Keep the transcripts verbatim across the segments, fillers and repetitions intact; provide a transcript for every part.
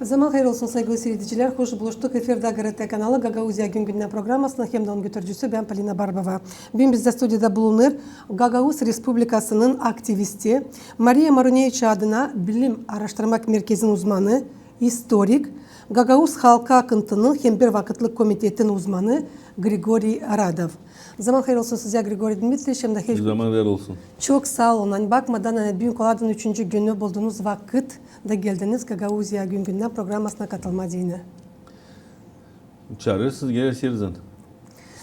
Zaman hayır olsun, saygılı siiredicilär. Hoş buluştuk. Efirdä GRT kanalı, Gagauziya gün-gündän programmasının hem dä onun götürücüsü bän, Polina Barbova. Büün bizdä studiyada bulunêr Gagauz Respublikasının aktivisti, Mariya Maruneviç adına bilim aaraştırma merkezin uzmanı, istorik, gagauz halkı akıntının hem bir vakıtlık komitetin uzmanı Grigoriy Radov. Zaman hayır olsun sizä, Grigoriy Dmitriç, hem dä hiç... Zaman hayır olsun. Çok saa olun. Ani bakmadan, ani büün kolaydan üçüncü günü buldunuz vakıt da geldiniz Gagauziya gün-gündän programmasına katılmaa deyni. Çaarêrsınız, geler sirden.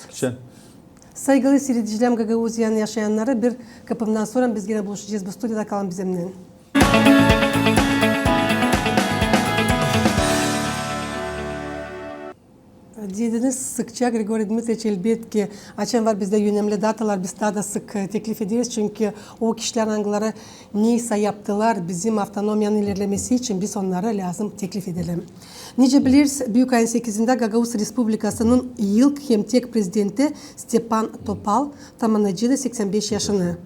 Sıkça. Saygılı siiredicilär, Gagauziyanın yaşayannarı, bir kıpımdan sora biz genä buluşacez bu studiyada, kalın bizimnän. Dediniz sıkça, Grigoriy Dmitriç, elbetki, açan var bizdä önemli datalar, biz taa da sık, e, teklif ederiz, çünkü o kişilär, angıları neysä yaptılar bizim avtonomiyanın ilerlemesi için, biz onnarı lääzım teklif edelim. Nicä bilersiniz, büük ayın sekizindä Gagauz Respublikasının ilk hem tek prezidenti Stepan Topal tamannadı seksän beş yaşını.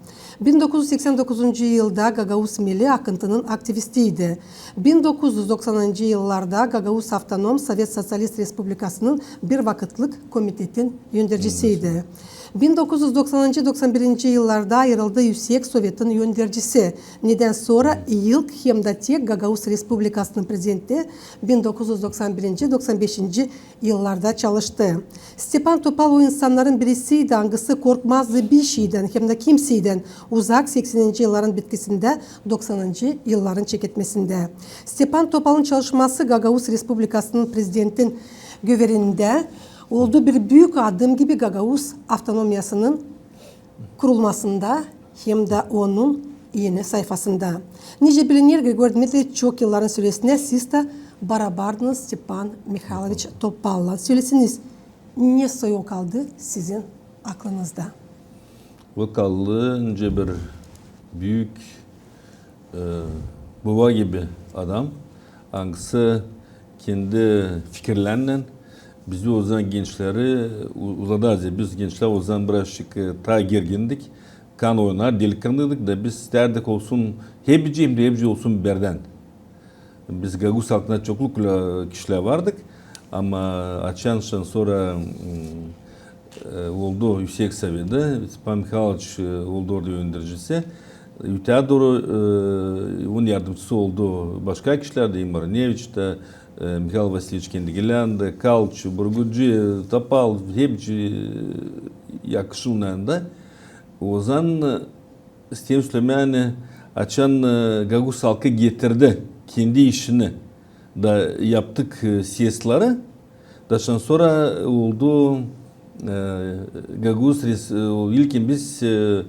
Bin dokuz üz seksän dokuzuncu yılda gagauz milli akıntının aktivistiydi. Bin dokuz üz doksanıncı yıllarda Gagauz Avtonom Sovet Soţialist Respublikasının bir vakıtlık komitetin öndercisiydi. Bin dokuz üz doksanıncı, doksan birinci yıllarda ayırıldı Üüsek Sovetin öndercisi. Nedän sora ilk hem dä tek Gagauz Respublikasının prezidenti bin dokuz üz doksan birinci, doksan beşinci yıllarda çalıştı. Stepan Topal o insannarın birisiydi, angısı korkmazdı bişeydän hem dä kimseydän. Uzak sekseninci yılların bitkisindä, doksanıncı yılların çeketmesindä. Stepan Topalın çalışması Gagauz Respublikasının prezidentin göverindä oldu bir büük adım gibi Gagauz avtonomiyasının kurulmasında hem dä onun eni sayfasında. Nicä biliner, Grigoriy Dmitriç, çok yılların sölesinä siz dä barabardınız Stepan Mihayloviç Topalla. Söleseniz, ne soy o kaldı sizin aklınızda? O kaldı nicä bir büük, e, baba gibi adam, angısı kendi fikirlerindän bizi o zaman gençleri u-, uzadacez. Biz gençlär o zaman birazcık, e, taa gergindik. Kan oynar, delikanlıydık da biz istärdik olsun hepsi, hem dä hepsi olsun birdän. Biz gagauz halkında çoklu kişilär vardık, ama açan şan sora, mm, e, oldu Üüsek Soveti, Stepan Mihayloviç, e, oldu orada öndercisi. Ötää dooru, e, onun yardımcısı oldu başka kişilär dä, İm Maruneviç tä, e, Mihail Vasilyeviç Kendigilän dä, Kalç, Burguci, Topal, hepsi, e, yakışıklı da. O zaman, e, isteerim sölemää, açan, e, gagauz halkı getirdi kendi işini da yaptık, e, syezdları. Da şan sora oldu, e, gagauz res-, e, o ilkin biz, e, e,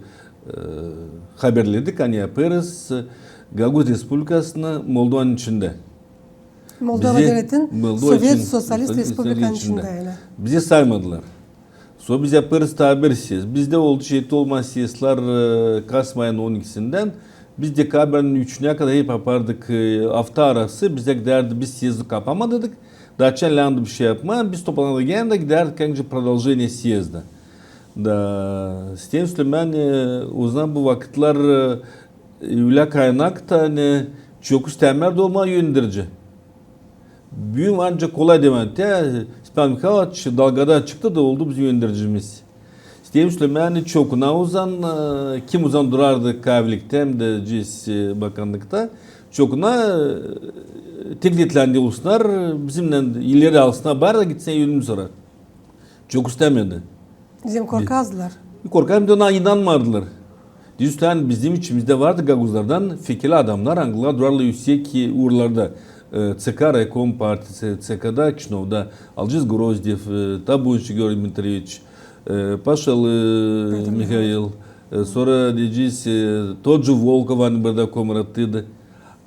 haberledik, ani yapêrız, e, Gagauz Respublikasını Moldovanın içindä. Moldova devletin Sovet Soţialist Respublikanın içindä, ölä. Bizi saymadılar. Sora biz yapêrız taa bir syezd. Bizdä oldu şey, olmaz syezdlär, e, kasım ayın on ikisindän. Biz dekabrinin üçünä kadar hep yapardık, e, afta arası. Bizdä gidärdi, biz syezdi kapamadık. Da açan lääzımdı bir şey yapmaa, biz toplanardık genä dä gidärdik, kancı продолжение съезда. Da isteerim sölemää, e, o zaman bu vakıtlar, e, ölä kaynak ta, ani çok istämeerdi olmaa önderci. Büün ancak kolay demää, te Stepan Mihayloviç dalgada çıktı da oldu bizim öndercimiz. İsteerim sölemää, ani çokuna o zaman, e, kim o zaman durardı kaaviliktä hem dä, e, bakannıkta, çokuna, e, tekliflendi olsunnar, bizimnän ileri alsınnar, bari da gitsin, ölüm sora. Çok istämedi. Bizim korkazdılar. Korkar, hem dä ona inanmardılar. Düz, ani bizim içimizdä vardı gagauzlardan fikirli adamnar, angılar durardı üüsek uurlarda. E, ЦК, райком партии, ЦК-da, Kişinövda, Alcız Grozdev, e, Tabunçi Georgiy Dmitriç, e, Paşalı Mihail, e, sora deyecez, e, totju Volkov, ani burada komrattıydı.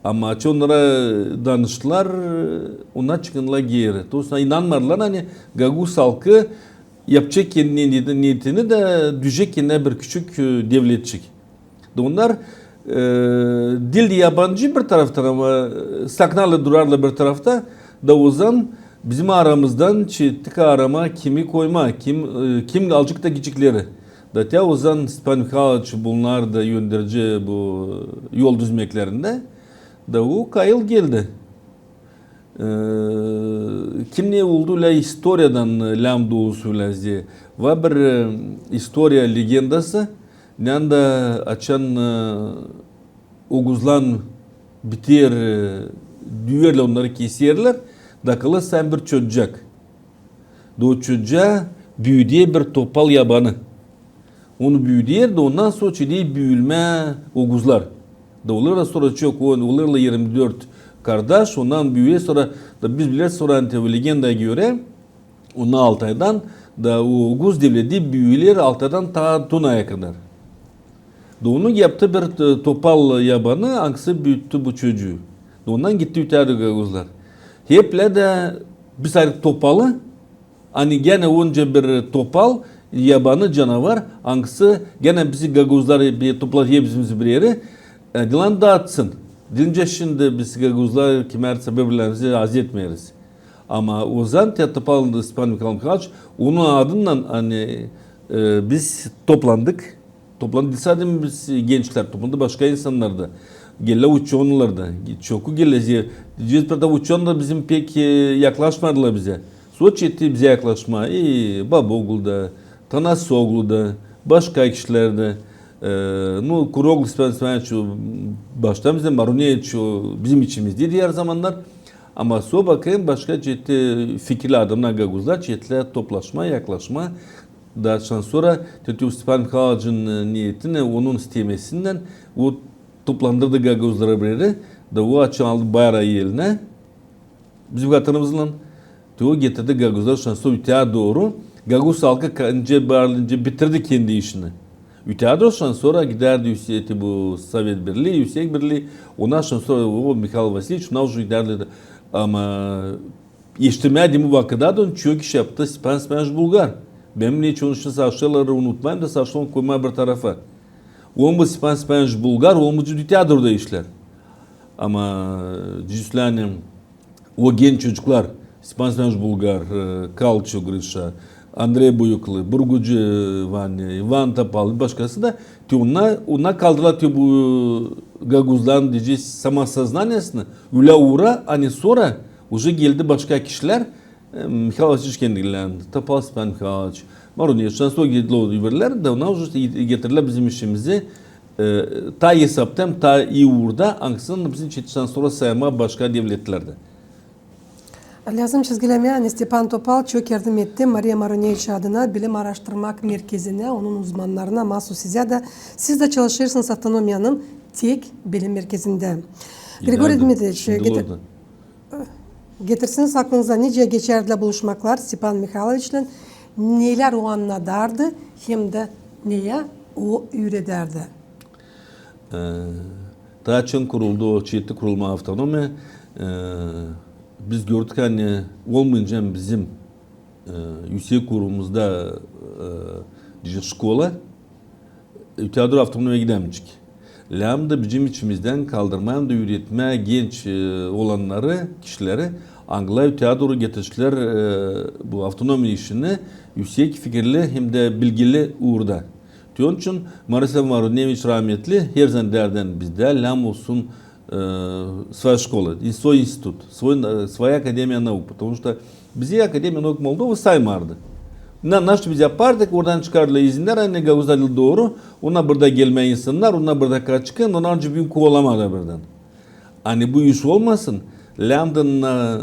Ama açan onnara danıştılar, onnar çıkındılar geeri. To есть inanmardılar, ani gagauz halkı yapacek kendini, niyetini da düzecek kendinä bir küçük, e, devletçik. Da onnar, e, diil dä yabancı bir taraftan, ama, e, saknalı durarlar bir tarafta. Da o zaman bizim aramızdan çıktı arama kimi koymaa, kim, e, kim alacek da gidecekleri. Da te o zaman Stepan Mihayloviç bulunardı önderci bu yol düzmeklerindä. Da o kayıl geldi. Ee, kim ne oldu ölä istoriyadan, e, lääm dolusuylan zerä. Var bir, e, istoriya legendası, neredä açan, e, oguzlan biter, e, düerlär, onnarı keserlär, da kalêr sade bir çocuk. Da o çocuğa büüder bir topal yabanı. Onu büüder da ondan sora çeker büümää oguzlar. Da olêrlar sora çok, o-, olêrlar irmi dört kardaş, ondan büüyer sora, da biz bileriz sora, ani, bu legendaya görä, onnar altı aydan, da o oguz devleti büüyer altı aydan taa Tunaya kadar. Da onu yaptı bir, e, topal yabanı, angısı büüttü bu çocuğu. Da ondan gitti öteyä dooru gagauzlar. Hep lääm dä biz ayırdık topalı, ani genä onca bir topal, yabanı canavar, angısı genä bizi gagauzlar bir topladı hepsimizi bir erä, e, deyni daatsın. Deyni şindi biz gagauzlar kimär sebeplerimizi az etmeeriz. Ama o zaman te topal Stepan Mihayloviç, onun adından, ani, e, biz toplandık. Toplandı diil sade biz gençlär, toplandı başka insannar da. Geldi uçenılar da. Çoku geldi. Deyecez, burada uçenılar bizim pek, e, yaklaşmadılar bizä. Sora çekti bizä yaklaşmaa. E, Babaoglu da, Tanasoglu da, başka kişilär dä. E, nu, Kuroglu Stepan Stepanoviç, o baştan bizä, Maruneviç, o bizim içimizdä idi her zamannar. Ama sora bakêrım, başka çekti fikirli adamnar, gagauzlar, çektilär toplaşmaa, yaklaşmaa. Da şansora, te o Stepan Mihayloviçin, e, niyetinä, onun istemesindän, o toplandırdı gagauzları bir erä, da o açan aldı bayrağı elinä, bizim hatırımızlan, te o getirdi gagauzları şansora öteyä dooru, gagauz halkı ka-, nicä baarsın, nicä bitirdi kendi işini. Öteyä dooru şansora gidärdi üsä, te bu Sovet Birlii, Üsek Birlii, onnar şansora o Mihail Vasilyeviç, onnar uje gidärdi. Ama işitmää deyni vakıttan çok iş yaptı Stepan Stepanoviç Bulgar. Benim neçin onu şindi saşlarları unutmayım da saşlarını koymaa bir tarafa. Onu bu Stepan Stepanoviç Bulgar, onu bu öteyä dooru da işlär. Ama, e, cüsläänim, o genç çocuklar, Stepan Stepanoviç Bulgar, e, Kalço Grişa, Andrey Buyuklu, Burgucu, e, Vanya, İvan Topal, başkası da, te onnar, onnar kaldırdılar te bu, e, gagauzların, deyecez, samosoznaniyesini ölä uura, ani sora uje geldi başka kişilär, e, Mihail Vasilyeviç kendi geldi, Topal Stepan Mihailoviç, Maruneviç, şansora geldi o öbürlär, da onnar uje getirdilär bizim işimizi, e, taa esaptan, taa ii uurda, angısını bizim çekti şansora saymaa başka devletlerdä. Lääzım çizgilemää, ani Stepan Topal çok yardım etti Mariya Maruneviç adına bilim aaraştırmak merkezinä, onun uzmannarına, maasuz sizä dä. Siz dä çalışêrsınız avtonomiyanın tek bilim merkezindä. Grigoriy Dmitriç, getirsiniz aklınıza, nicä geçärdilär buluşmaklar Stepan Mihayloviçlän, nelär o annadardı, hem dä neyä o üüredärdi. E, taa açan kuruldu, o çekti kurulmaa avtonomiya, e, biz gördük, ani olmayınca bizim, e, üüsek uurumuzda, e, deyecez, şkola, öteyä dooru avtonomiya gidämeyecek. Lääzımdı bizim içimizdän kaldırmaa hem dä üüretmää genç, e, olannarı, kişileri, angılar öteyä dooru getirecekler, e, bu avtonomiya işini üüsek fikirli hem dä bilgili uurda. Te onun için Marisa Maruneviç rahmetli her zaman därdi bizdä, lääzım olsun, e, своя школа, и свой институт, свой, e, своя академия наук, потому что bizi Академия наук Молдовы saymardı. Na, naşey biz yapardıq, oradan çıkardılar izinnär, ani gagauzlar dil dooru, onnar burada gelmää insannar, onnar burada kaçkın, onnar ancak büün kovalamalı buradan. Ani bu iş olmasın, lääzımdı na,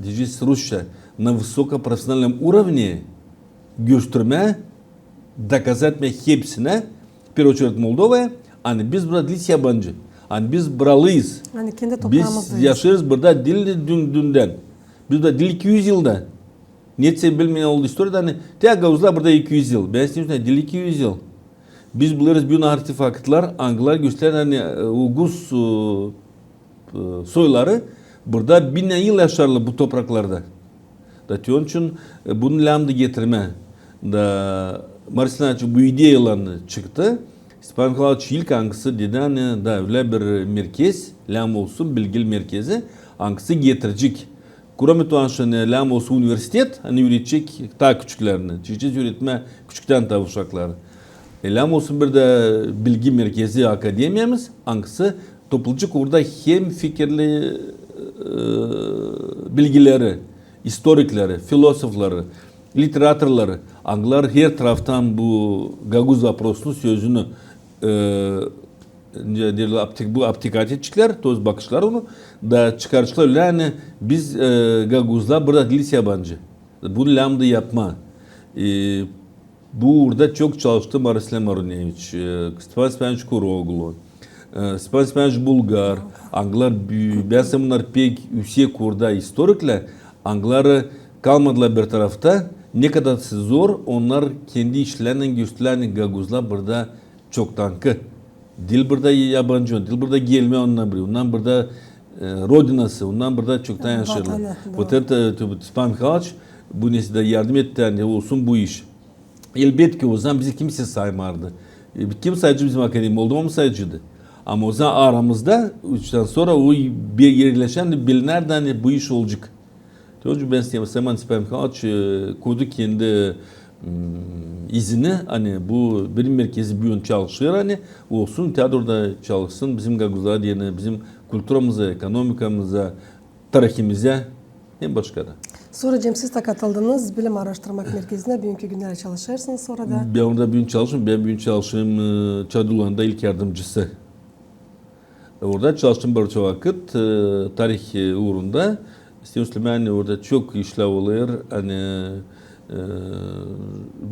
deyecez rusça, на высокопрофессиональном уровне göstermää, доказать etmää hepsinä, в первую очередь Moldovaya, ani biz burada diiliz yabancı, ani biz buralıyız. Ani kendi topraamızdayız. Biz yaşêêrız burada diil dün, düündän. Biz burada diil iki üz yılda. Neçin bilmeer oldu istoriyada, ani te gagauzlar burada iki üz yıl. Bän isteerim, diil iki üz yıl. Biz bulêrız büün artefaktlar, angılar gösterer, ani, e, oguz, e, e, soyları burada binnän yıl yaşarlar bu topraklarda. Da te onun için, e, bunu lääzımdı getirmää. Da Marisa Stepanovna bu ideyalan çıktı. Stepan Mihayloviç ilk angısı dedi, ani, da, ölä bir merkez, lääzım olsun bilgili merkezi, angısı getirecek. Кроме того, ani, lääzım olsun universitet, ani üüredecek taa küçüklerini. Çekecez üüretmää küçüktän taa uşakları. E, lääzım olsun bir dä bilgi merkezi, akademiyamız, angısı toplayacek orada hem fikirli, e, bilgileri, istorikleri, filosofları, literatorları, angılar her taraftan bu gagauz voprosunu, sözünü, e, ne deerlär, aptek-, bu aptekat etçiklär, to есть bakışlar onu, da çıkarçılar ölä, ani biz, e, gagauzlar burada diiliz yabancı. Bunu lääzımdı yapmaa. E, bu uurda çok çalıştı Marsilä Maruneviç, e, Stepan Stepanoviç Kuroglu, e, Stepan Stepanoviç Bulgar, angılar bü-, bän sanêrım, bunnar pek üüsek uurda istoriklär, angıları kalmadılar bir tarafta, ne kadar zor, onnar kendi işlerinnän gösterdiler, ani gagauzlar burada çoktankı. Diil burada yabancı, diil burada gelmää onnar burayı. Onnar burada, e, rodinası, onnar burada çoktan yaşêêrlar. Vatanı, doğru. Вот это, e, Stepan Mihayloviç bu nesilä yardım etti, ani olsun bu iş. Elbetki, ozaman bizi kimsey saymardı. E, kim sayıcı bizim akademiyada? Moldova mı sayıcıydı? Ama ozaman aramızda, üçtän sora o bir erleşerdi, bilinärdi, ani bu iş olacek. Te onuştan bän sanêrım, Stepan Mihayloviç, e, koydu kendi, m, izini, ani bu bilim merkezi büün çalışêr, ani olsun, te orada çalışsın bizim gagauzlara deyni, bizim kulturamıza, ekonomikamıza, tarihimizä hem başka da. Sora, Cem, siz dä katıldınız Bilim aaraştırmak merkezinä, büünkü günnerdä çalışêrsınız orada. Bän orada büün çalışêrım, bän büün çalışêrım, e, Çadır Ulayında ilk yardımcısı. Orada çalıştım bir çoyu vakıt, e, tarih, e, uurunda. İsteerim sölemää, ani orada çok işlär olêr, ani, e,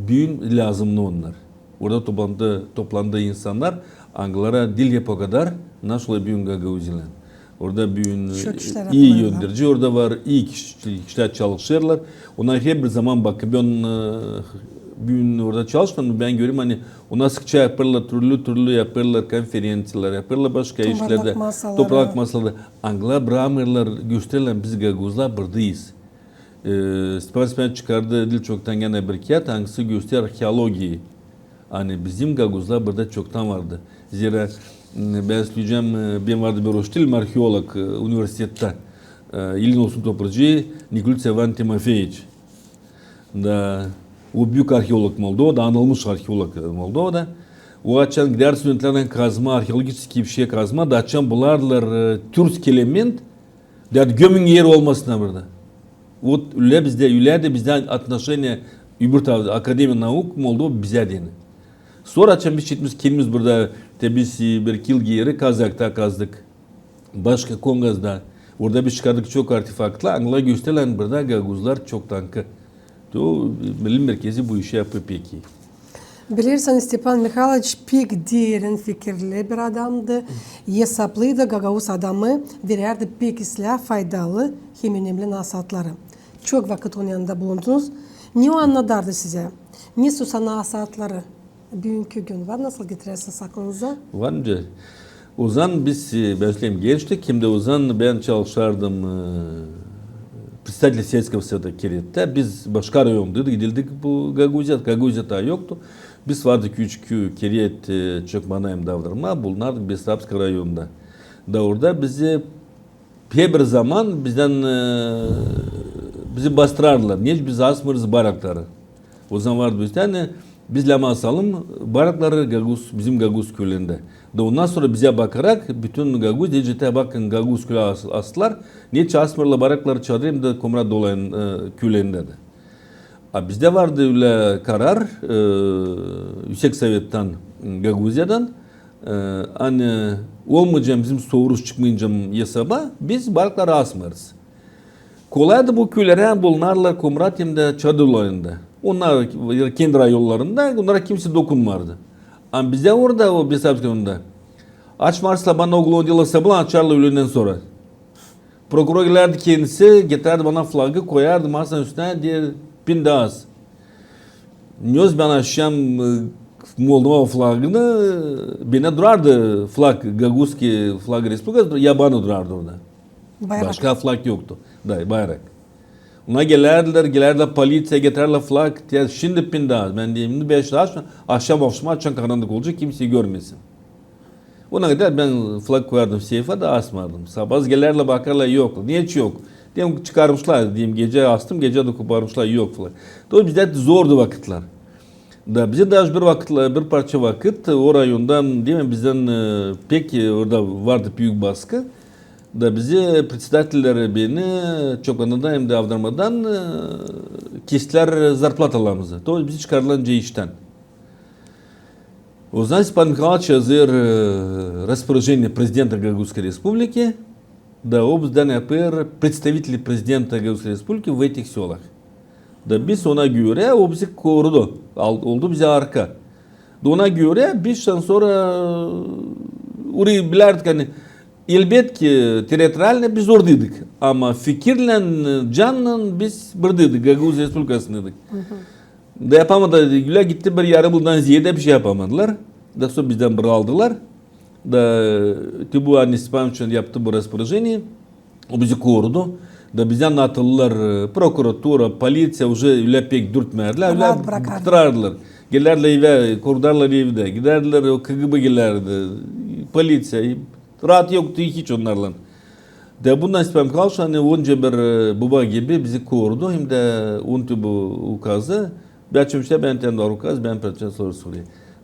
büün lääzımnı onnar. Orada toplandı, toplandı insannar, angılara diil hep o kadar, nasıl büün Gagauziyadan. Orada büün çok işlär ii yapılêr, önderici orada var, ii kişi-, kişilär çalışêrlar. Onnar hep bir zaman bakıp, bän, e, büün orada çalışmêêrım, bän görüerim, ani onnar sıkça yapêrlar, türlü-türlü yapêrlar, konferenţiyalär yapêrlar, başka işlerdä. Toparlak masaları. Toparlak masaları. Angılar brakmêêrlar, göstererlär, ani biz gagauzlar buradayız. E, Stepan Stepanoviç çıkardı diil çoktan genä bir kiyat, angısı gösterer arheologiyayı. Ani bizim gagauzlar burada çoktan vardı. Zerä, m, bän söleyecäm, e, benim vardı bir uçitelim, arheolog, e, universitetä. E, İlinosun topracıı Nikulţa İvan Timofeeviç. Da, o büük arheolog Moldovada, anılmış arheolog, e, Moldovada. O açan gidärdi studentlerdän kazmaa, arheologiçeskiy bir şey kazmaa, da açan bulardılar, e, türskii element, deerdi, gömün, er olmasın burada. Вот ölä bizdä, ölä dä bizdä отношение, öbür tarafta, Akademiya nauk Moldova bizä deyni. Sora açan biz çıktık kendimiz burada, te biz, e, bir iki yıl geeri Kazakta kazdık. Başka Kongazda. Orada biz çıkardık çok artefaktlar, angılar göstererlär, ani burada gagauzlar çoktankı. To, e, bilim merkezi bu işi yapêr pek ii. Bilersiniz, Stepan Mihayloviç pek derin fikirli bir adamdı, esaplıydı, gagauz adamı verärdi pek islää faydalı hem önemli nasaatları. Çok vakıt onun yanında bulundunuz. Ne o annadardı sizä? Ne sorusu nasaatları büünkü gün var, nasıl getirärsiniz aklınıza? Var nicä. Ozaman biz, e, bän sölemää, gençtik, hem dä ozaman bän çalışardım, e, председатель сельского совета Keretä. Biz başka rayondaydık, gidildik bu Gagauziyada, Gagauziyada taa yoktu. Biz vardık üç kü-, Keret, e, Çekmana hem Davdarma, bulunardık Besarabskaya rayonunda. Da orada bizi herbir zaman bizdän, e, bizi bastırardılar. Neçin biz asmêêrız barakları? Ozaman vardı bizdä, ani biz lääzım asalım barakları gagauz, bizim gagauz küülerindä. Da ondan sora bizä bakarak bütün Gagauziya deyecek, bakın, gagauz küülä as-, astılar. Neçin asmêêrlar barakları Çadır hem dä Komrat Dolayın, e, küülerindä dä. A bizdä vardı ölä karar, e, Üüsek Sovettän, m, Gagauziyadan, e, ani olmayacak bizim soruş çıkmayınca esaba, biz barakları asmêêrız. Kolaydı bu küülerä, bulunardılar Komrat hem dä Çadır Dolayında. Onnar kendi rayonlarında, onnara kimsey dokunmardı. Ama bizdä orada, o Besarabskaya rayonunda, açmêêrdılar bana o glavno dela, sabaalan açardılar ülendän sora. Prokuror gelärdi kendisi, getirärdi bana flagı, koyardı masanın üstünä, deer: «Pindaas». Nöz bän açacam, e, Moldova flagını, e, bendä durardı flag, gagauzski flag respublikası, yabana durardı orada. Bayrak. Başka flag yoktu. Da, bayrak. Ona gelärdilär, gelärdilär poliţiya, getirärlär flag, deer: «Şindi pindaas». Bän deerim: «Bän şindi açmam, açacam, açacam, açan karannık olacek, kimsey görmesin». Ona kadar bän flag koyardım seyfa da asmardım. Sabaa gelärdilär, bakardılar, yok. Neçin yok? Deerim, çıkarmışlar, deerim, gecä astım, gecä dä koparmışlar, yok flag. Tabii bizdä zordu vakıtlar. Da bizä dä bir vakıtlar, bir parça vakıt o rayondan, deerim, bizdän, e, pek, e, orada vardı büük baskı. Da bizi, председателleri, beni, Çokanlıdan hem dä Avdarmadan, e, kestär zarplatalarımızı. То есть bizi çıkardılar nicä iştän. Ozaman Stepan Mihayloviç yazêr, e, распоряжение президента Гагузской Республики, da o bizdän yapêr представители президента Гагузской Республики в этих сёлах. Da biz ona görä, o bizi korudu, al-, oldu bizä arka. Da ona görä biz şansora, e, orayı bilärdik, ani, elbetki, territorialno biz oradaydık. Ama fikirlän, e, cannan biz buradaydık, Gagauz Respublikasındaydık. Da yapamadı, ölä gitti bir yarım yıldan ziyedä bir şey yapamadılar. Da sora bizdän bıraaldılar. Da, e, te bu, ani Stepan Mihayloviç yaptı bu распоряжение. O bizi korudu. Da bizdän atıldılar, e, prokuratura, poliţiya, уже ölä pek dürtmärdilär, ölä bıraktılardılar. Gelärdilär evä, korudardılar evdä. Gidärdilär, o KGB gelärdi, poliţiya. Raat yoktu hiç onnarlan. Da bundan Stepan Mihayloviç, ani, onca bir, e, baba gibi bizi korudu, hem dä ontu bu ukazı. Bän açan iştä, bän te var ukaz, bän pratçan sora sora.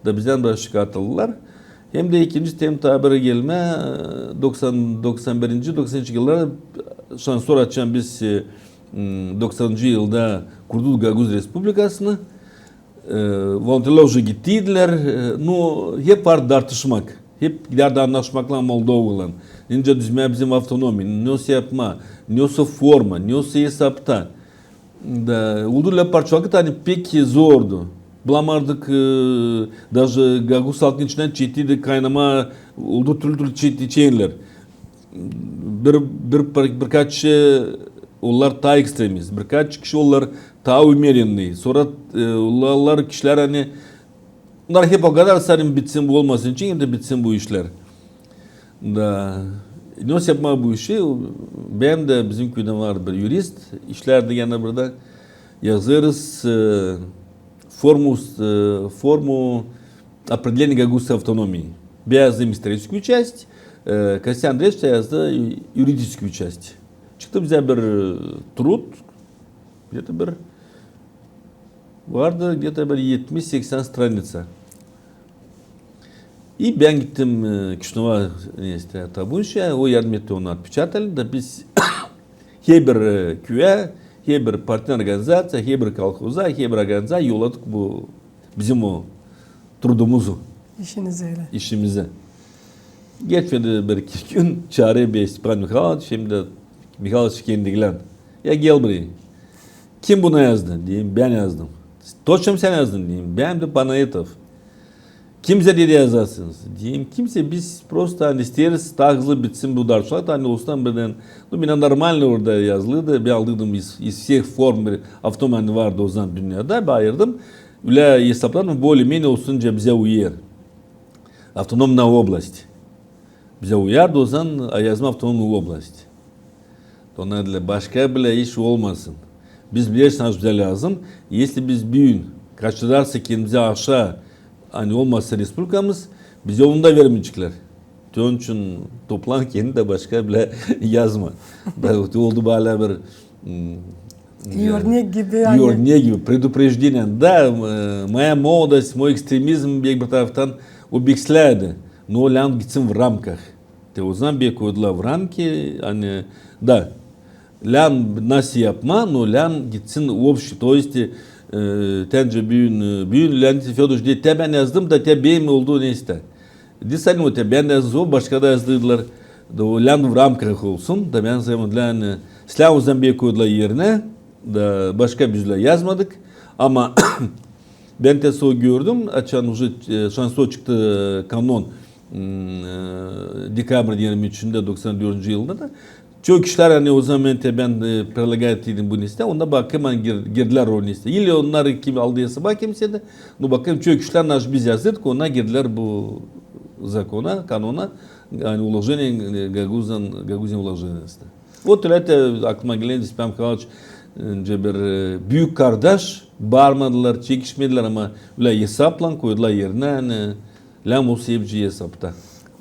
Da bizdän bir şık atıldılar. Hem dä ikinci tem tabiri gelmä, e, doksan, doksan birinci, doksan üçüncü yıllar, şansora açan biz, e, m, doksanıncı yılda kurduk Gagauz Respublikasını. E, volontörlär уже gittiydilär, e, no, hep vardı dartışmak. Hep gidärdi annaşmaklan Moldovaylan. Nicä düzmää bizim avtonomiya, nesoy yapmaa, nesoy forma, nesoy esapta. Da, oldu ölä parça vakıt, ani pek zordu. Bulamardık, e, даже gagauz halkın içindän çeteydi kaynamaa, oldu türlü-türlü çete-, çeteler. Bir, bir, bir, birkaç kişi olêrlar taa ekstremist, birkaç kişi olêrlar taa umerennıy. Sora, e, olêrlar kişilär, ani, onnar hep o kadar, sansın bitsin bu, olmasın için, hem dä bitsin bu işlär. Da, nesoy yapmaa bu işi, bän dä, bizim küüdä var bir yurist, işlärdi genä burada, yazêrız, e, formu, e, форму определения гагузской автономии. Bän yazdım историческую часть, e, Kostän Andreeviç yazdı юридическую часть. Çıktı bizä bir, e, tруд, где-то bir, vardı где-то bir etmiş-seksän stranica. İ bän gittim, e, Kişinövaya, neysä, Tabunşaya, o yardım etti, onu otpečatali, da biz herbir, e, küüyä, herbir partnor organizaţiya, herbir kolhoza, herbir organizaţiya yolladık bu bizim o trudumuzu. İşinizi ölä. İşimizi. Geçmedi bir-iki gün, çaarêr beni Stepan Mihayloviç, hem dä Mihayloviç kendigilän. Ya gel buraya. Kim bunu yazdı? Deerim, bän yazdım. Точно mı sän yazdın? Deerim, bän, deer, Panaetov. Kimsä dedi yazasınız? Deerim, kimsä, biz prosta, ani, isteeriz taa hızlı bitsin bu dartışmak, ani olsun birdän, ну, bendä нормально orada yazılıydı, bän aldıydım iz, iz всех форм bir avtonomiya, ani, vardı ozaman dünnedä, bän ayırdım. Ölä esapladım, более-менее olsun, nicä bizä uyêr. Автономная область. Bizä uyardı ozaman, a, yazmaa автономную область. Onnar dediler, başka bilä iş olmasın. Biz bilersiniz, bizä lääzım. Если biz büün kaçırarsak kendimizä aşaa, ani olmasa respublikamız, bizä onu da vermeyeceklär. Te onun için toplan kendini da başka bilä yazma. Da oldu bölä bir, m, örnek gibi, ani. Örnek gibi, предупреждение. Да, e, моя молодость, мой экстремизм, bek bir taraftan o bek islärdi. No lääzım gitsin в рамках. Te ozaman beni koydular в рамки, ani, da, lääzım nasıl yapmaa, no lääzım gitsin общий, то есть, e, te nicä büün, e, büün Leonid Födoroviç deer, te bän yazdım da, te benim oldu, neysä. Deer, ani o te bän yazdım, o başka da yazdıydılar. Da o lääzım в рамках olsun, da bän yazdım, ani, siz lääzım ozaman beni koydular erinä, da başka biz lääzım yazmadık. Ama bän te sora gördüm, açan уже, e, şansora çıktı, e, kanon, m, e, dekabr irmi üçündä doksan dördüncü yılda da. Çok kişilär, ani ozaman te bän, e, предлагать ettim bu neysä, onda bakêrım, ani gir-, girdilär o neysä. İli onnar kim aldı esaba kimseydi, no bakêrım, çok kişilär, naşı biz yazdıydık, onnar girdilär bu zakona, kanona, ani уложение, e, Gagauzan, Gagauziyaylan уложениесindä. Вот ölä te aklıma gelän, Stepan Mihayloviç, e, bir, e, büük kardaş, baarmadılar, çekişmedilär, ama ölä esaplan koydular erinä, ani lääzım olsun hepsi esapta.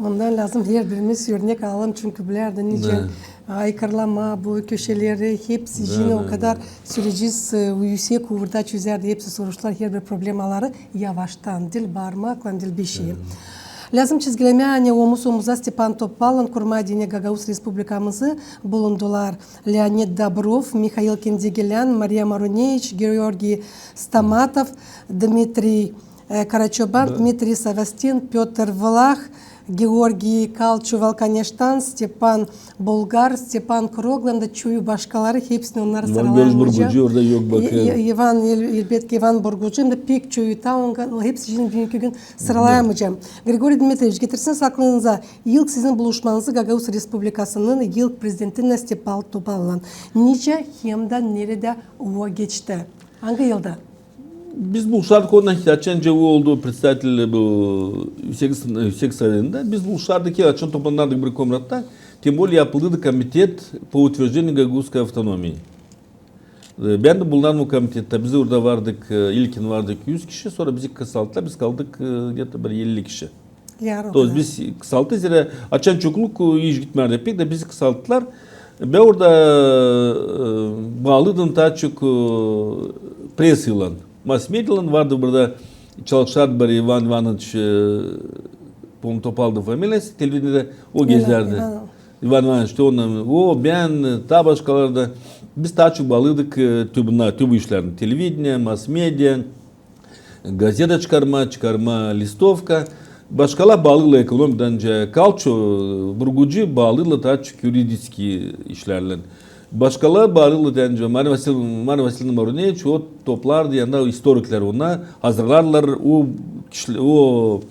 Ondan lääzım herbirimiz örnek alalım, çünkü bilärdi nicä aykırlamaa bu köşeleri, hepsi yine o kadar süreci, e, üüsek uurda çözärdi hepsi soruşlar, herbir problemaları yavaştan, diil baarmaklan, diil bir şey. Lääzım çizgilemää, ani omuz-omuza Stepan Topallan kurmaa deyni Gagauz Respublikamızı bulundular Leonid Dobrov, Mihail Kendigilän, Mariya Maruneviç, Georgiy Stamatov, Dmitriy e, Karaçoban, Dmitriy Savastin, Pötr Vlah, Georgiy Kalço Valkaneştan, Stepan Bulgar, Stepan Kroglan da çoyu başkaları, hepsini onnarı sıralayamayacam. İvan Burgucu orada yok, bakın. İvan, elbetki, İvan Burgucu, hem dä pek çoyu taa, hepsini büünkü gün sıralayamayacam. Grigoriy Dmitriyeviç, getirseniz aklınıza ilk sizin buluşmanızı Gagauz Respublikasının ilk prezidentinnän Stepan Topallan. Nicä hem dä neredä o geçti? Angı yılda? Biz buluşardık onunnan, açan o oldu председатель bu Üüsek, Üüsek Sovetindä. Biz buluşardık, açan toplanardık bir komnatta. Tim bolее yapıldıydı komitet по утверждению гагузской автономии. E, bän dä bulunardım o komitettä. Biz orada vardık, e, ilkin vardık üz kişi, sora bizi kısalttılar, biz kaldık, e, где-то bir elli kişi. То есть biz kısalttık, zerä açan çokluk, e, iş gitmärdi pek, da bizi kısalttılar. Bän orada, e, baalıydım taa çok, e, pressaylan, mass-mediaylan. Vardı burada, çalışardı bir İvan İvanoviç, e, по-моему, Topaldı familiyası, televideniedä o gezärdi. İvan İvanoviç, te onunnan, o, bän, e, taa başkaları da. Biz taa çok baalıydık, e, tü bu işlerdän. Televideniye, mass-mediya, gazeta çıkarmaa, çıkarmaa listovka. Başkaları baalıydılar ekonomiyadan, ancak Kalço, Burgucu baalıydılar taa çok юридический işlerlän. Başkaları baalıydılar, ancak Mariya Vasilievna, Mariya Vasilievna Maruneviç, o toplardı, yani, istoriklär, ona hazırlardılar o kişi-, o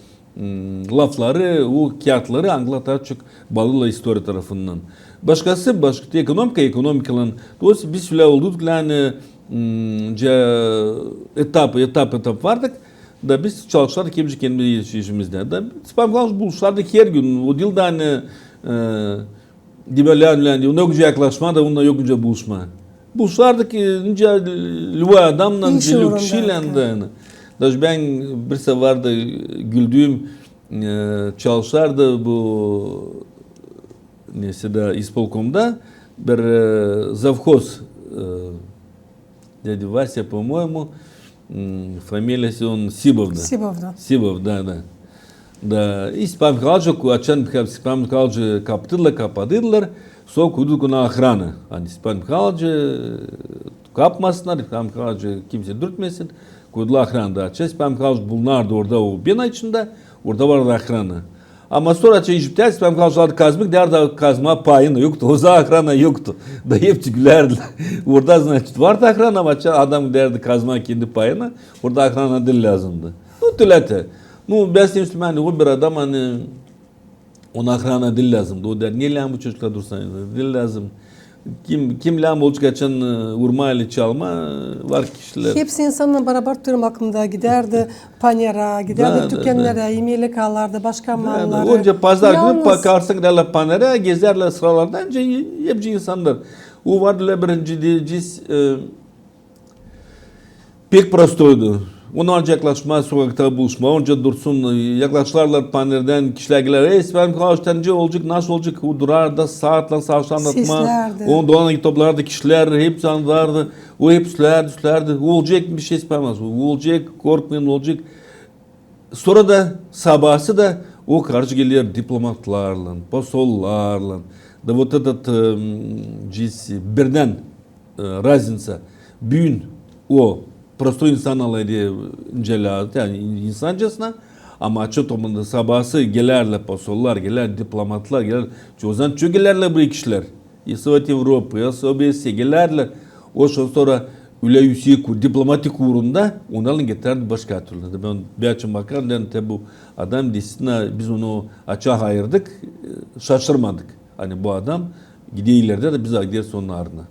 lafları, o kiyatları, angıları taa çok baalıydılar istoriya tarafından. Başkası, başka, ekonomika, ekonomikalan. То есть biz ölä olduk, yani, etap, etap, etap vardık. Da biz çalışardık hepsi kendi işimizdä. Da Stepan Mihayloviç buluşardık her gün. O diil dä, ani, e, demäli, ani, ani, onunnan yok nicä yaklaşmaa, da onunnan yok nicä buluşmaa. Buluşardık, e, nicä любой adamnan, nicä kişiylän dä, ani. Даже bän bir sefer dä güldüüm, e, çalışardı bu, neysä dä, исполкомда bir, e, завхоз, e, dädi Vasya, по-моему, familiyası onun Sibov da. Sibov da. Sibov, da, da. Da, i Stepan Mihayloviç, açan Stepan Mihayloviçı kapattılar, kapattılar, sora koydular ona ohrana. Ani Stepan Mihayloviçı kapmasınnar, Stepan Mihayloviçı kimsey dürtmesin, koydular ohrana. Da açan Stepan Mihayloviç bulunardı orada, o bina içindä, orada vardı ohrana. Ama sora açan işitärdi, Stepan Mihayloviç aldı kazma, gidärdi kazmaa payına, yoktu, o zaman ohrana yoktu. Da hepsi gülärdilär. Orada, значит, vardı ohrana, ama açan adam gidärdi kazmaa kendi payına, orada ohrana diil lääzımdı. Ну, tölä te. Ну, bän isteerim, ani o bir adam, ani ona ohrana diil lääzımdı. O deer, ne lääm bu çocuklar dursun, diil lääzım. Kim, kim lääm olacek açan, e, urmaa ili çalmaa, e, var kişilär. Hepsi insannan barabar, tutarım aklımda, gidärdi panera, gidärdi tükännerä, imelik alardı, başka malları. Onca pazar günü bakarsın, gidärlär panera, gezärlär sıralarda, ancak hepsi insannar. O vardı ölä birinci deyecez, e, pek prostoydu. Ona ancak yaklaşmaa, sokakta buluşmaa, onca dursun, yaklaşarlar panerdän, kişilär geler, ey, Stepan Mihayloviç, nicä olacek, nasıl olacek? O durardı, saatlan savaşan atma. Seslerdi. Onu dolanıp toplardı kişilär, hepsi anlardı. O hep üflärdi, üflärdi. Olacek bir şey, Stepan Mihayloviç, olacek, korkmayın, olacek. Sora da sabası da o karşı geler diplomatlarlan, posollarlan. Da вот этот, м, cis birdän, e, разница. Büün o prostoy insan alaydı, e, nicä lääzım, ani insancasına, ama açan toplumda sabası gelärlär posollar, gelär diplomatlar, gelär, çozudan çok gelärlär bu kişilär. И Совет Европы, и OBSE gelärlär. O şan sora ölä üüsek diplomatik uurunda, onnar getirärdi başka türlü. Da bän, bän açan bakarım, deerim, te bu adam, действительно, biz onu açan ayırdık, e, şaşırmadık. Ani bu adam gider ilerdä dä biz gideriz onun ardına.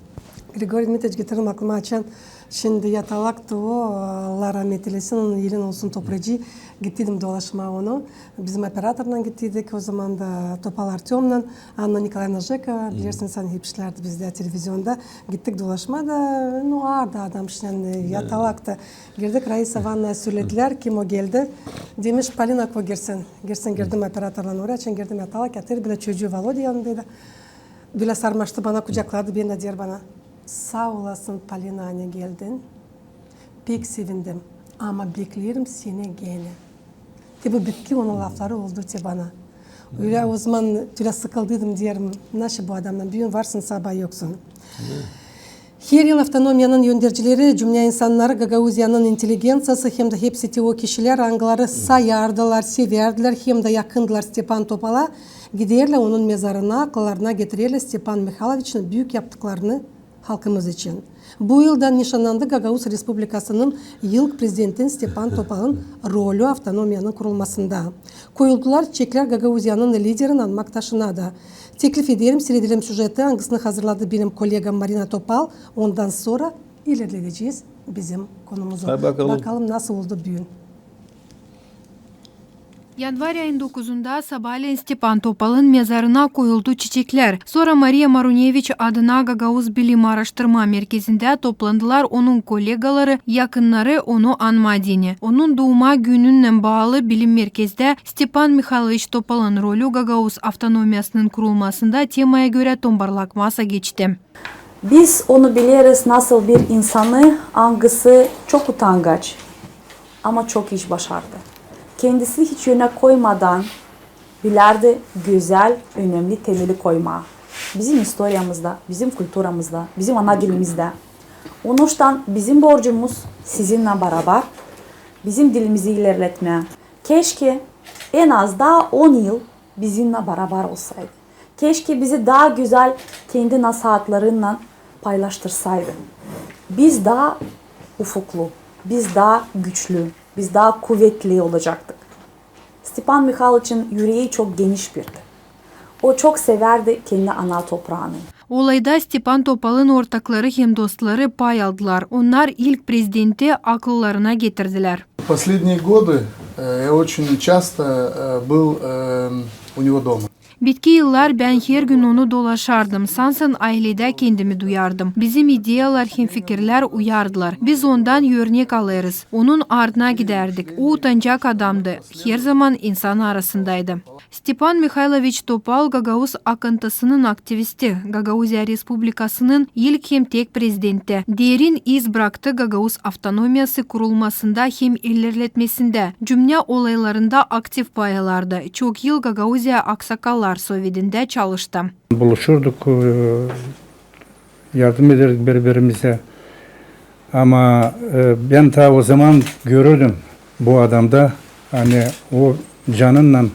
Grigoriy Dmitriyeviç, getirdim aklıma, açan şindi yatalaktı o, Allah rahmet eylesin, onun elin olsun topracıı, gittiydim dolaşmaa onu. Bizim operatorlan gittiydik o zaman da, Topal Artёmnan, Anna Nikolayevna Jekova, bilersin, sän hep işlärdi bizdä televizionda. Gittik dolaşmaa da, ну, aardı adam şindi, yatalaktı. Girdik, Raisa Ivanovadan söledilär, kim o geldi. Demiş, Polina, koy girsin. Girsin, girdim operatorlan oraya, açan girdim yatalak, yatêr, bir dä çocuu Volodya yanındaydı. Bölä sarmaştı bana, kucakladı beni da deer bana: saa olasın, Polina, ani geldin. Pek sevindim. Ama bekleerim seni genä. E, bu bitki, onun lafları oldu te bana. Ölä o zaman tölä sıkıldıydım, deerim, naşı bu adamnan büün varsın, sabaa yoksun. Her yıl avtonomiyanın öndercileri, cümnä insannarı, Gagauziyanın intelligenţiyası hem dä hepsi te o kişilär, angıları sayardılar, sevärdilär hem dä yakındılar Stepan Topala, giderlär onun mezarına, akıllarına getirerlär Stepan Mihayloviçin büük yaptıklarını halkımız için. Bu yılda nişannandı Gagauz Respublikasının ilk prezidentin Stepan Topalın rolü avtonomiyanın kurulmasında. Koyuldular çiçeklär Gagauziyanın liderini anmak taşına da. Teklif ederim, siiredelim süjeti, angısını hazırladı benim kollegam Marina Topal. Ondan sora ilerledecez bizim konumuzu. Hadi bakalım. Bakalım, nasıl oldu büün. Yanvar ayın dokuzunda sabaaleen Stepan Topalın mezarına koyuldu çiçeklär. Sora Mariya Maruneviç adına Gagauz bilim aaraştırma merkezindä toplandılar onun kollegaları, yakınnarı onu anmaa deyni. Onun duuma gününnän baalı bilim merkezdä Stepan Mihayloviç Topalın rolü Gagauz avtonomiyasının kurulmasında temaya görä tombarlak masa geçti. Biz onu bileriz nasıl bir insanı, angısı çok utangaç, ama çok iş başardı. Kendisi hiç önä koymadan bilärdi gözäl, önemli temeli koymaa. Bizim istoriyamızda, bizim kulturamızda, bizim ana dilimizdä. Onuştan bizim borcumuz sizinnän barabar bizim dilimizi ilerletmää. Keşke en az taa on yıl bizinnän barabar olsaydı. Keşke bizi taa gözäl kendi nasaatlarınnan paylaştırsaydı. Biz taa ufuklu, biz taa güçlü, biz taa kuvetli olacaktık. Stepan Mihayloviçin üreyi çok geniş birdi. O çok sevärdi kendi ana topraanı. Olayda Stepan Topalın ortakları hem dostları pay aldılar. Onnar ilk prezidenti akıllarına getirdilär. В последние годы, э, я очень часто, э, был, э, у него дома. Bitki yıllar bän her gün onu dolaşardım, sansın ailedä kendimi duyardım. Bizim ideyalar hem fikirlär uyardılar. Biz ondan örnek alêrız. Onun ardına gidärdik. O utancak adamdı, herzaman insan arasındaydı. Stepan Mihayloviç Topal gagauz akıntısının aktivisti, Gagauziya Respublikasının ilk hem tek prezidenti. Derin iz braktı gagauz avtonomiyası kurulmasında hem ilerletmesindä. Cümnä olaylarında aktiv pay alardı. Çok yıl Gagauziya aksakallar sovedindä çalıştı. Buluşurduk, e, yardım ederdik biri-birimizä. Ama, e, bän taa o zaman görürdüm bu adamda, ani o canınnan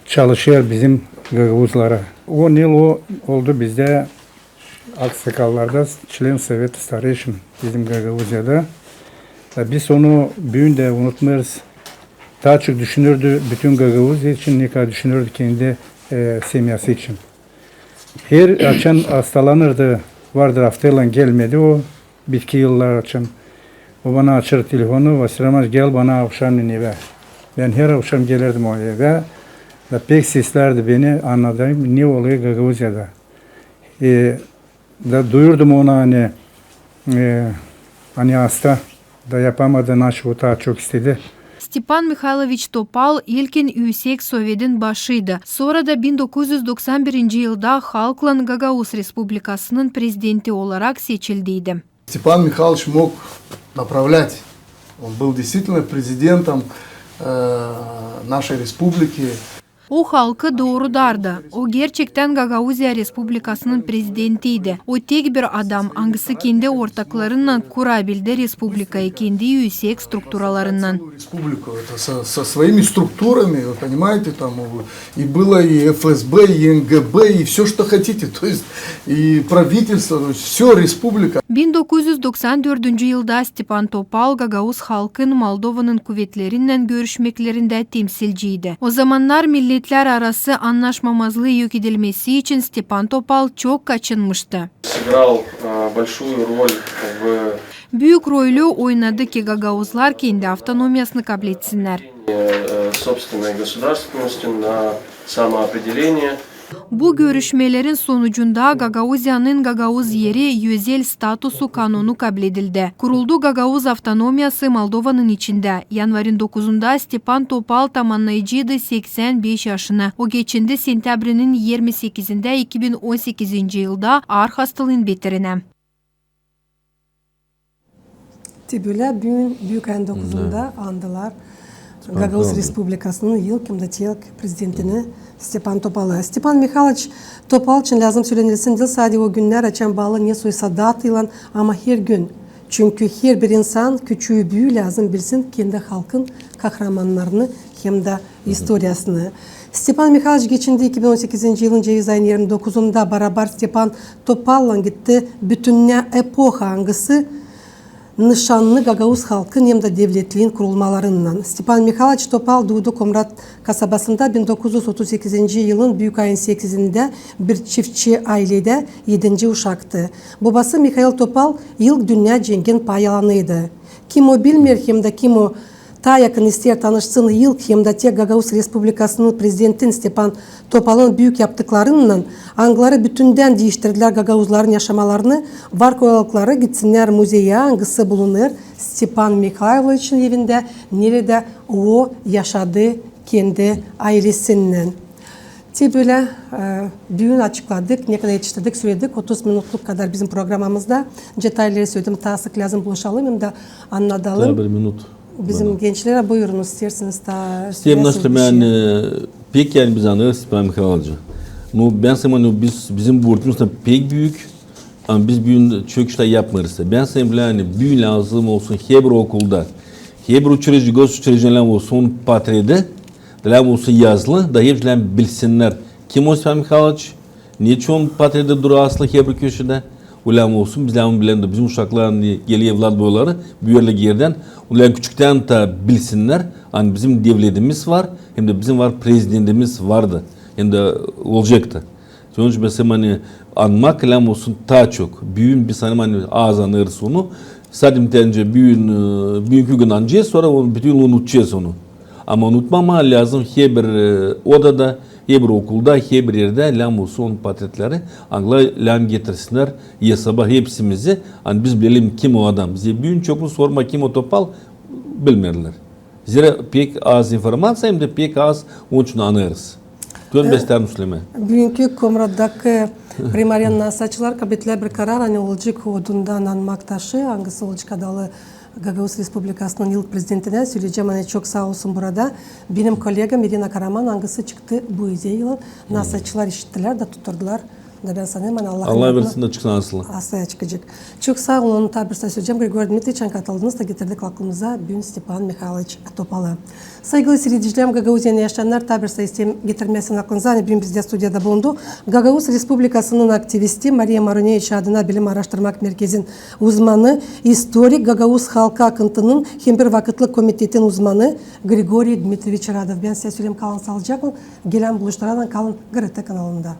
çalışêr bizim gagauzlara. On yıl o oldu bizdä aksakallarda, член Совета старейшин bizim Gagauziyada. Da biz onu büün dä unutmêêrız. Taa çok düşünürdü bütün Gagauziya için, ne kadar düşünürdü kendi, e, semyası için. Her açan astalanırdı, vardır aftaylan gelmedi o, bitki yıllar açan. O bana açêr telefonu, Vasiliy Romanoviç, gel bana avşamnän evä. Bän her avşam gelärdim o evä. Da pek seslärdi beni, annadayım, ne olêr Gagauziyada. E, da duyurdum ona, ani, e, ani asta, da yapamadı, naşı o taa çok istedi. Stepan Mihayloviç Topal ilkin Üüsek Sovedin başıydı. Sora da bin dokuz üz doksan birinci yılda halklan Gagauz Respublikasının prezidenti olarak seçildiydi. Степан Михайлович мог направлять. Он был действительно президентом, э, нашей республики. O halkı doorudardı. O gerçektän Gagauziya Respublikasının prezidentiydi. O tek bir adam, angısı kendi ortaklarınnan kurabildi respublikayı kendi üüsek strukturalarınnan. Республику, это со, со своими структурами, вы понимаете, там и было и ФСБ, и МГБ, и всё, что хотите, то есть и правительство, то есть всё, республика. Bin dokuz üz doksan dördüncü yılda Stepan Topal gagauz halkın Moldovanın kuvetlerinnän görüşmeklerindä temsilciydi. O zamannar milletlär arası annaşmamazlıı yok edilmesi için Stepan Topal çok kaçınmıştı. Сыграл, э, большую роль в Büük rolü oynadı ki, gagauzlar kendi avtonomiyasını kabletsinnär. Э, собственной государственности, на самоопределение. Bu görüşmelerin sonucunda Gagauziyanın gagauz eri, özel statusu kanonu kabledildi. Kuruldu gagauz avtonomiyası Moldovanın içindä. Yanvarın dokuzunda Stepan Topal tamannayaceydı seksän beş yaşını. O geçindi sentâbrinin irmi sekizindä iki bin on sekizinci yılda aar hastalıın beterinä. Te bölä büün, büük ayın dokuzunda andılar Gagauz Respublikasının ilk hem dä tek prezidentini Stepan Topalı. Stepan Mihayloviç Topal için lääzım sölenilsin, diil sade o günnär, açan baalı ne soysa dataylan, ama hergün. Çünkü herbir insan, küçüü-büüyü, lääzım bilsin kendi halkın kahramannarını hem dä istoriyasını. Stepan Mihayloviç geçindi iki bin on sekizinci yılın ceviz ayın irmi dokuzunda barabar Stepan Topallan gitti bütünnä epoha, angısı nışannı gagauz halkın hem dä devletliin kurulmalarınnan. Stepan Mihayloviç Topal duudu Komrat kasabasında bin dokuz üz otuz sekizinci yılın büük ayın sekizindä bir çiftçi ayledä edinci uşaktı. Bobası Mihail Topal ilk dünnä cengin pay alanıydı. Kim o bilmeer hem dä kim o taa yakın isteer tanışsın ilk hem dä tek Gagauz Respublikasının prezidentin Stepan Topalın büük yaptıklarınnan, angıları bütündän diiştirdilär gagauzların yaşamalarını, var kolaylıkları gitsinnär muzeyä, angısı bulunêr Stepan Mihayloviçin evindä, neredä o yaşadı kendi aylesinnän. Te bölä, e, büün açıkladık, ne kadar etiştirdik, söledik, otuz minutluk kadar bizim programamızda. Detalleri söledim, taa sık lääzım buluşalım hem dä annadalım. Taa bir minut. Bizim gençlerä buyurunuz, isteersiniz taa sölesin bir şey. İsteerim, ani pek, ani biz anêêrız Stepan Mihayloviçi. Nu, bän sanêrım, ani biz, bizim borcumuz da pek büük, ama biz büün çok işlär yapmêêrız. Bän sanêrım, ani büün lääzım olsun herbir okulda, herbir uçrejdi, gosuçrejdilerä olsun portreti, lääzım olsun yazılı, da hepsi lääzım bilsinnär, kim o Stepan Mihayloviç, neçin portreti durêr asılı herbir köşedä. O lääzım olsun, biz lääzım bilelim dä, bizim uşaklar, ani geler evlat boyları, büüyerlär geerdän, o lääzım küçüktän taa bilsinnär, ani bizim devletimiz var, hem dä bizim var prezidentimiz vardı, hem dä olacaktı. Onun için, bän sanêrım, ani anmak lääzım olsun taa çok. Büün biz sanêrım, ani az anêêrız onu. Sade bir tän büün, e, büünkü gün anacez, sora onu bütün unudacez onu. Ama unutmamaa lääzım herbir, e, odada, herbir okulda, herbir erdä lääzım olsun onun portretleri, angıları lääzım getirsinnär esaba hepsimizi, ani biz bilelim, kim o adam. Bizä büün çoklusu sormaa, kim o Topal, bilmeerlär. Zerä pek az informaţiya, hem dä pek az onun için anêêrız. Tän bän isteerim sölemää. Büünkü Komrattakı primariyanın nasaatçıları kabul ettilär bir karar, ani olacek odundan anmak taşı, angısı olacek adalı Gagauz Respublikasının ilk prezidentinä, söleyecäm, ani çok saa olsun burada benim kollegam İrina Karaman, angısı çıktı bu ideyaylan. Nasaatçılar işittilär da tutturdular. Da bän sanêrım, ani Allah... Allah versin da çıksın asılı. Asılı çıkacek. Çok saa olun, taa bir saa söleyecäm, Grigoriy Dmitriç, ani katıldınız da getirdik aklımıza büün Stepan Mihayloviç Topalı. Saygılı siiredicilerimiz, Gagauziyanın yaşayannar, taa bir saa isteerim getirmää sizin aklınıza, ani büün bizdä studiyada bulundu Gagauz Respublikasının aktivisti, Mariya Maruneviç adına bilim aaraştırmak merkezin uzmanı, istorik, gagauz halkı akıntının hem bir vakıtlık komitetin uzmanı Grigoriy Dmitriç Radov. Bän sizä söleyim, kalın saalıcaklan, gelän buluşmadan kalın GRT kanalında.